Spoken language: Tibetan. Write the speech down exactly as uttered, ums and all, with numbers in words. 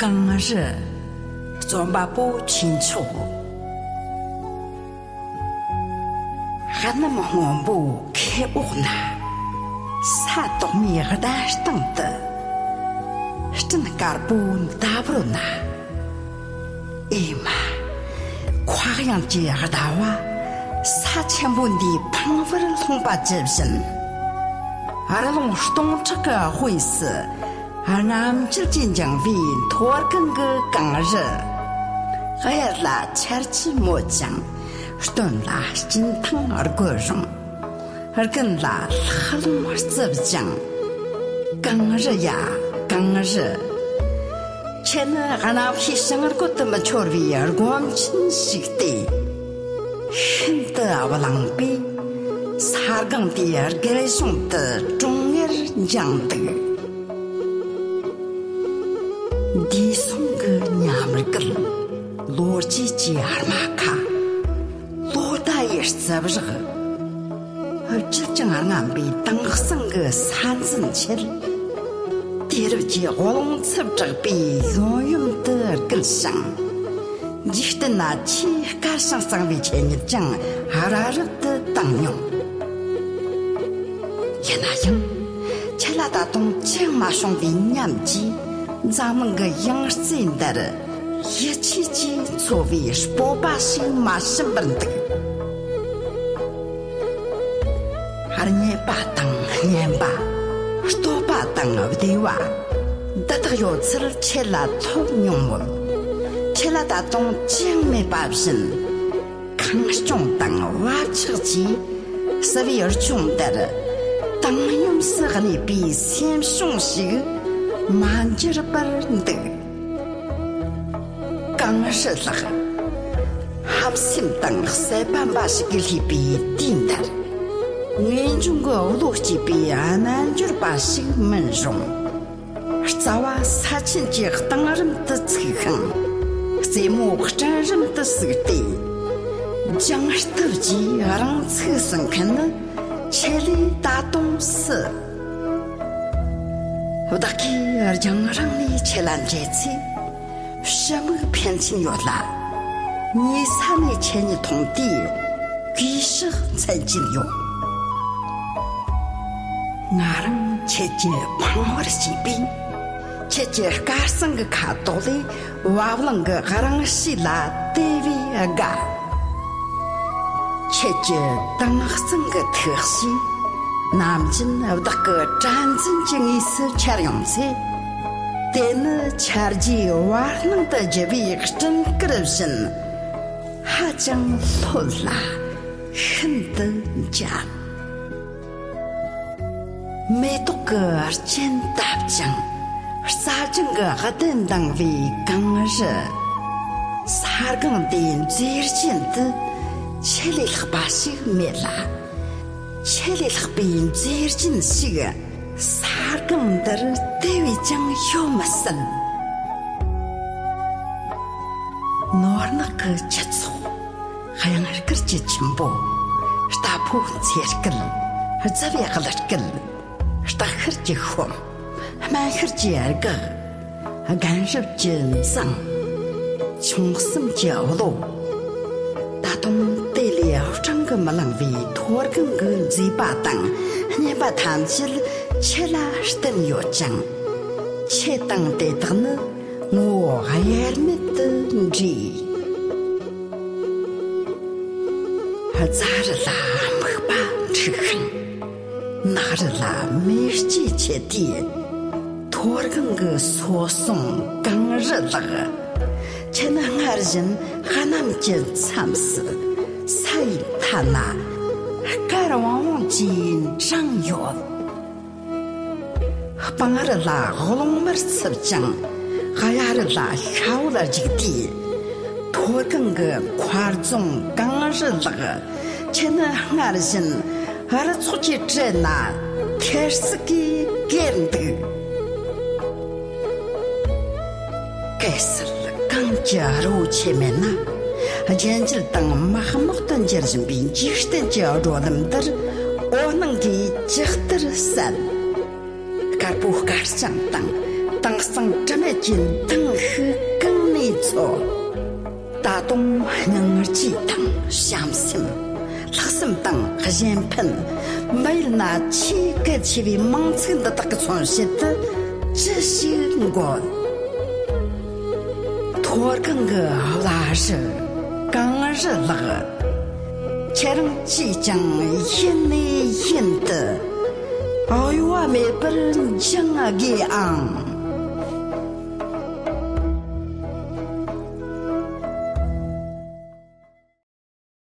གངས་རི། རྩོམ་པ་པོ་ཆོས་མཆོག་གནམ་སྔོན་པོའི་ཁེབས་འོག་ན། ས་དོག་མོའི་གདན་སྟེང་དུ། སྤྲིན་དཀར་པོའི་འདབས་རོལ་ན། ཨེ་མ། མཁའ་དབྱིངས་ཀྱི་ཟླ་བ་ས་ཆེན་པོ་འདིའི་ཕང་བར་ལྷུང་པ་ཇི་བཞིན། རི་ལུང་སྟོང་ཕྲག་གི་དབུས་སུ། རྔམ་བརྗིད་ཀྱིས་འགྱིང་བའི་མཐོ་སྒང་གི་གངས་རི། གཡས་ལ་ཆར་ཆུ་མོད་ཅིང་། སྟོད་ལ་སྐྱིན་ཐང་རྒོད་རུང་། དགུན་ལ་ལྷགས་རླུང་རྩུབ་ཅིང་། གངས་རི་ཡ། གངས་རི། ཁྱེད་ནི་གནམ་གཤིས་བྱིང་རྒོད་དུ་མི་འཆོར་བའི་སྒོམ་ཆེན་ཞིག་སྟེ། ཤིན་ཏུ་བླངས་པས་ས་སྒང་དེའི་སྒལ་གཞུང་དུ་ཀྲོང་ངེར་འགྱིང་འདུག་འདས་སོང་གི་ཉམས་རྒུད། ལོ་རྒྱུས་ཀྱི་རྨ་ཁ། ལོ་ཟླ་ཡི་རྩུབ་རེག་བརྗིད་ཅིང་རྔམ་པའི་དྭངས་གཙང་གི་ས་འཛིན་ཆེད། དུས་རབས་ཀྱི་རླུང་འཚུབ་དྲག་པས་ཡོམ་ཡོམ་དུ་བསྒུལ་ཞིང་། འཇིག་རྟེན་ན་ཆེས་དཀར་ཞིང་གཙང་བའི་ཆོས་ཉིད་ཀྱང་ཧྲ་རབ་ཏུ་བཏང་མྱོང་། ཡིན་ན་ཡང་། ཁྱེད་ལ་ད་དུང་ཅི་ཡང་མ་བྱུང་བའི་ཉམས་ཀྱིས་འཛམ་གླིང་གི་ཡང་རྩེ་འདིར་ཡིད་ཆེས་ཀྱི་འཚོ་བའི་སྤོབས་པ་ཞིག་མ་ཞུམ་པར་འདུག་རྙེད་པ་དང་སྙན་པ། བསྟོད་པ་དང་བདེ་བ། འདི་དག་ཡོད་ཚད་ཁྱེད་ལ་ཐོབ་མྱོང་མོད། ཁྱེད་ལ་ད་དུང་ཅི་ཡང་མེད་པ་བཞིན། ཁེངས་སྐྱུང་དང་བབ་ཆགས་ཀྱིས་བསིལ་བའི་ལྗོངས་འདིར་བཏང་སྙོམས་སུ་གནས་པའི་སེམས་བྱུང་ཞིག་མ་འགྱུར་བར་འདུག་གངས་རི་ལགས། ཧམ་སེམས་དང་སྲེད་པ་འབའ་ཞིག་གིས་བསླུས་པའི་དུས་འདིར། ངེས་འབྱུང་གི་བློ་སྐྱེས་པའི་རྣལ་འབྱོར་པ་ཞིག་མིན་རུང་། རྩ་བ་ས་ཆེན་གྱི་གཏིང་རིམ་དུ་ཚུགས་ཤིང་། རྩེ་མོ་སྤྲིན་རིམ་དུ་ཟུག་སྟེ། སྦྱངས་སྟོབས་ཀྱིས་རང་ཚུགས་སུ་འཁོན་ནི་ཁྱེད་ལས་ད་དུང་སུ། བདག་གིས་རྒྱང་རིང་ནས་ཁྱེད་ལ་མཇལ་ཚེ། ཕྱི་མིག་ཕན་ཚུན་ཡོད་ལ། ཉེ་ས་ནས་ཁྱེད་ཉིད་མཐོང་དུས་གུས་ཕྱག་འཚལ་གྱིན་ཡོད། ང་རང་ཁྱེད་ཀྱི་ཕང་བར་སྐྱེས་པས། ཁྱེད་ཀྱི་དཀར་གཙང་གི་ཁ་དོག་ལས་བབ་བརླིང་གི་རང་གཤིས་ལ་དེ་བས་དགའ། ཁྱེད་ཀྱི་དྭངས་གཙང་གི་ཐུགས་གཤིས། ནམ་རྒྱུན་བདག་གི་དྲན་འཛིན་གྱི་ངོས་སུ་འཆར་ཡོང་ཚེ། དེ་ནི་ཆར་རྗེས་བར་སྣང་དུ་རྒྱུ་བའི་སྤྲིན་དཀར་བཞིན་ཧ་ཅང་ལྷོད་ལ་ཤིན་ཏུ་འཇམ། མེ་ཏོག་གི་རྒྱན་བཏབ་ཅིང་། རྩྭ་ལྗང་གི་གདན་འདིང་བའི་གངས་རི། ས་སྒང་འདིའི་མཛེས་རྒྱན་དུ་ཁྱེད་ལས་ལྷག་པ་ཞིག་མེད་ལ། ཁྱེད་ལས་ལྷག་པའི་མཛེས་རྒྱན་ཞིག་ས་སྒང་འདིར་དེ་བས་ཀྱང་ཡོད་མི་སྲིད། ནོར་ནག་གི་ཁྱུ་ཚོགས། གཡང་དཀར་གྱི་ཆུན་པོ། རྟ་ཕོ་འཚེར་སྐད། རྫི་བའི་གླུ་སྐད། སྟག་ཤར་གྱི་ཤོམ། སྨན་ཤར་གྱི་སྒེག་རྒན་རབས་ཀྱི་མཛངས། ཆུང་གསུམ་གྱི་བློ། ད་དུང་དེ་ལས་བགྲང་གིས་མི་ལང་བའི་མཐོ་སྒང་གི་མཛེས་པ་དང་སྙན་པ་ཐམས་ཅད་ཁྱེད་ལ་བརྟེན་ཡོད་ཅིང་། ཁྱེད་དང་དེ་དག་ནི་ངོ་བོ་དབྱེར་མེད་དུ་འདྲེས། རྫ་རི་ལ་སྨུག་པ་འཁྲིགས་ཤིང་། ནགས་རི་ལ་མེ་ལྕེ་མཆེད་དུས། མཐོ་སྒང་གི་སོ་སྲུང་གངས་རི་ལགས། ཁྱེད་ནི་སྔར་བཞིན་གནམ་གྱི་མཚམས་སུ་ས་ཡི་མཐའ་ན་དཀར་བང་བང་གིས་འགྲེང་ཡོད། སྤང་རི་ལ་རླུང་དམར་འཚུབ་ཅིང་། གཡའ་རི་ལ་ཤྭ་བོ་ལ་རྒྱུག་དུས། མཐོ་སྒང་གི་མཁར་རྫོང་གངས་རི་ལགས། ཁྱེད་ནི་སྔར་བཞིན་རི་ཚོགས་ཀྱི་གྲལ་ན་ཐེར་ཟུག་གིས་གེར་འདུག་གལ་སྲིད་གངས་ཀྱི་རི་བོ་ཆེ་མེད་ན། རྒྱན་འཇལ་དང་མག་མོག་ཏུ་འགྱུར་བཞིན་པའི་འཇིག་རྟེན་གྱི་བགྲོད་ལམ་འདིར་འོད་སྣང་གིས་ཇི་ལྟར་གསལ། དཀར་པོ་དཀར་རྐྱང་དང་ དྭངས་གཙང་དྲི་མེད་ཀྱི་མདངས་ཤིག་གང་ནས་འཚོལ། ད་དུང་སྙིང་རྗེ་དང་བྱམས་སེམས། ལྷག་བསམ་དང་གཞན་ཕན། མི་ཡུལ་ན་ཆེས་གལ་ཆེ་བའི་མིང་ཚིག་འདི་དག་གི་མཚོན་བྱེད་དུ་ཅི་ཞིག་འགོད། མཐོ་སྒང་གི་བླ་རི་གངས་རི་ལགས། ཁྱེད་རང་ཅིས་ཀྱང་ཡིན་ནས་ཡིན་དུ། གཡོ་བ་མེད་པར་འགྱིང་དགོས་ཨང་